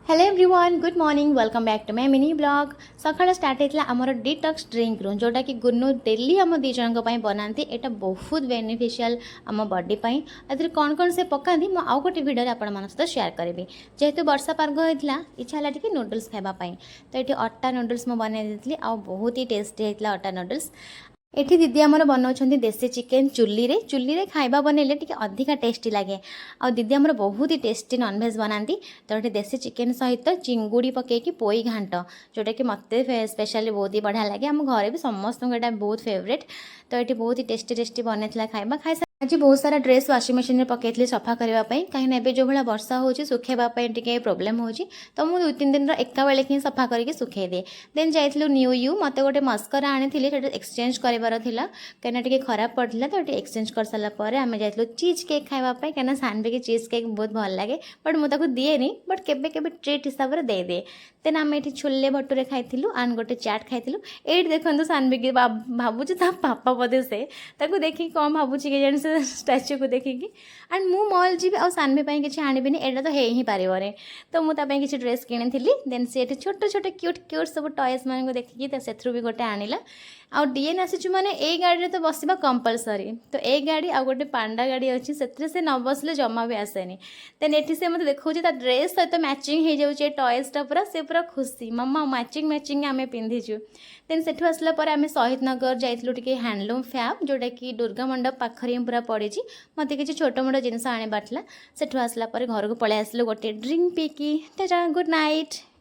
Hello everyone, good morning, welcome back to my mini vlog. ସକାଳ start ହେଇଥିଲା ଆମର detox ଡ୍ରିଙ୍କରୁ, ଯେଉଁଟାକି ଗୁନୁ ଡେଲି ଆମ ଦୁଇ ଜଣଙ୍କ ପାଇଁ ବନାନ୍ତି। ଏଇଟା ବହୁତ ବେନିଫିସିଆଲ୍ ଆମ ବଡି ପାଇଁ। ଏଥିରେ କ'ଣ କ'ଣ ସେ ପକାନ୍ତି, ମୁଁ ଆଉ ଗୋଟେ ଭିଡ଼ିଓରେ ଆପଣମାନଙ୍କ ସହିତ ସେୟାର କରିବି। ଯେହେତୁ ବର୍ଷା ପାଗ ହେଇଥିଲା, ଇଚ୍ଛା ହେଲା ଟିକେ ନୁଡଲ୍ସ ଖାଇବା ପାଇଁ। ତ ଏଠି ଅଟା ନୁଡଲ୍ସ ମୁଁ ବନେଇ ଦେଇଥିଲି ଆଉ ବହୁତ ହି ଟେଷ୍ଟି ହେଇଥିଲା ଅଟା ନୁଡଲ୍ସ। ଏଠି ଦିଦି ଆମର ବନାଉଛନ୍ତି ଦେଶୀ ଚିକେନ୍ ଚୁଲିରେ। ଚୁଲିରେ ଖାଇବା ବନେଇଲେ ଟିକେ ଅଧିକା ଟେଷ୍ଟି ଲାଗେ ଆଉ ଦିଦି ଆମର ବହୁତ ହି ଟେଷ୍ଟି ନନଭେଜ୍ ବନାନ୍ତି। ତ ଏଠି ଦେଶୀ ଚିକେନ୍ ସହିତ ଚିଙ୍ଗୁଡ଼ି ପକେଇକି ପୋଇ ଘାଣ୍ଟ, ଯେଉଁଟାକି ମୋତେ ସ୍ପେଶାଲି ବହୁତ ହି ବଢ଼ିଆ ଲାଗେ। ଆମ ଘରେ ବି ସମସ୍ତଙ୍କୁ ଏଇଟା ବହୁତ ଫେଭରେଟ୍। ତ ଏଠି ବହୁତ ହି ଟେଷ୍ଟି ଟେଷ୍ଟି ବନେଇଥିଲା ଖାଇବା। ଖାଇ ଆଜି ବହୁତ ସାରା ଡ୍ରେସ୍ ୱାସିଂ ମେସିନ୍ରେ ପକାଇଥିଲି ସଫା କରିବା ପାଇଁ, କାହିଁକିନା ଏବେ ଯେଉଁ ଭଳିଆ ବର୍ଷା ହେଉଛି, ଶୁଖାଇବା ପାଇଁ ଟିକେ ପ୍ରୋବ୍ଲେମ୍ ହେଉଛି। ତ ମୁଁ 2-3 ଦିନର ଏକା ବେଳେକି ହିଁ ସଫା କରିକି ଶୁଖେଇ ଦିଏ। ଦେନ୍ ଯାଇଥିଲୁ ନ୍ୟୁ you. ମୋତେ ଗୋଟେ ମସ୍କରା ଆଣିଥିଲି, ସେଟା ଏକ୍ସଚେଞ୍ଜ କରିବାର ଥିଲା, କାହିଁକିନା ଟିକେ ଖରାପ ପଡ଼ିଥିଲା। ତ ଏଠି ଏକ୍ସଚେଞ୍ଜ କରିସାରିଲା ପରେ ଆମେ ଯାଇଥିଲୁ ଚିଜ୍ କେକ୍ ଖାଇବା ପାଇଁ, କାହିଁକିନା ସାନବିକି ଚିଜ୍ କେକ୍ ବହୁତ ଭଲ ଲାଗେ। ବଟ୍ ମୁଁ ତାକୁ ଦିଏନି, ବଟ୍ କେବେ କେବେ ଟ୍ରିଟ୍ ହିସାବରେ ଦେଇଦିଏ। ଦେନ୍ ଆମେ ଏଠି ଛୋଲେ ଭଟୁରେ ଖାଇଥିଲୁ ଆଣ୍ଡ ଗୋଟେ ଚାଟ୍ ଖାଇଥିଲୁ। ଏଇଠି ଦେଖନ୍ତୁ, ସାନବିକି ଭାବୁଛି ତା ପାପା ବୋଧେ ସେ। ତାକୁ ଦେଖିକି କ'ଣ ଭାବୁଛି କେଜାଣି, ସେ ଷ୍ଟାଚ୍ୟୁକୁ ଦେଖିକି। ଆଣ୍ଡ ମୁଁ ମଲ୍ ଯିବି ଆଉ ସାନଭି ପାଇଁ କିଛି ଆଣିବିନି, ଏଇଟା ତ ହେଇ ହିଁ ପାରିବନି। ତ ମୁଁ ତା ପାଇଁ କିଛି ଡ୍ରେସ୍ କିଣିଥିଲି। ଦେନ୍ ସେ ଏଠି ଛୋଟ ଛୋଟ କ୍ୟୁଟ୍ କ୍ୟୁଟ୍ ସବୁ ଟଏସ୍ ମାନଙ୍କୁ ଦେଖିକି ତ ସେଥିରୁ ବି ଗୋଟେ ଆଣିଲା। ଆଉ ଡିଏନ୍ ଆସିଛୁ ମାନେ ଏଇ ଗାଡ଼ିରେ ତ ବସିବା କମ୍ପଲସରି। ତ ଏଇ ଗାଡ଼ି ଆଉ ଗୋଟେ ପାଣ୍ଡା ଗାଡ଼ି ଅଛି, ସେଥିରେ ସେ ନ ବସିଲେ ଜମା ବି ଆସେନି। ଦେନ୍ ଏଠି ସେ ମୋତେ ଦେଖାଉଛି, ତା ଡ୍ରେସ୍ ସହିତ ମ୍ୟାଚିଂ ହେଇଯାଉଛି ଏ ଟଏସ୍ଟା ପୁରା। ସେ ପୁରା ଖୁସି, ମାମା, ମ୍ୟାଚିଂ ମ୍ୟାଚିଂ ଆମେ ପିନ୍ଧିଛୁ। ଦେନ୍ ସେଠୁ ଆସିଲା ପରେ ଆମେ ଶହୀଦ ନଗର ଯାଇଥିଲୁ ଟିକେ ହ୍ୟାଣ୍ଡଲୁମ୍ ଫ୍ୟାବ୍, ଯେଉଁଟାକି ଦୁର୍ଗା ମଣ୍ଡପ ପାଖରେ ହିଁ ପୁରା ପଡ଼ିଛି। ମୋତେ କିଛି ଛୋଟ ମୋଟ ଜିନିଷ ଆଣିବାର ଥିଲା। ସେଠୁ ଆସିଲା ପରେ ଘରକୁ ପଳେଇ ଆସିଲୁ ଗୋଟେ ଡ୍ରିଙ୍କ ପିଇକି। Good night.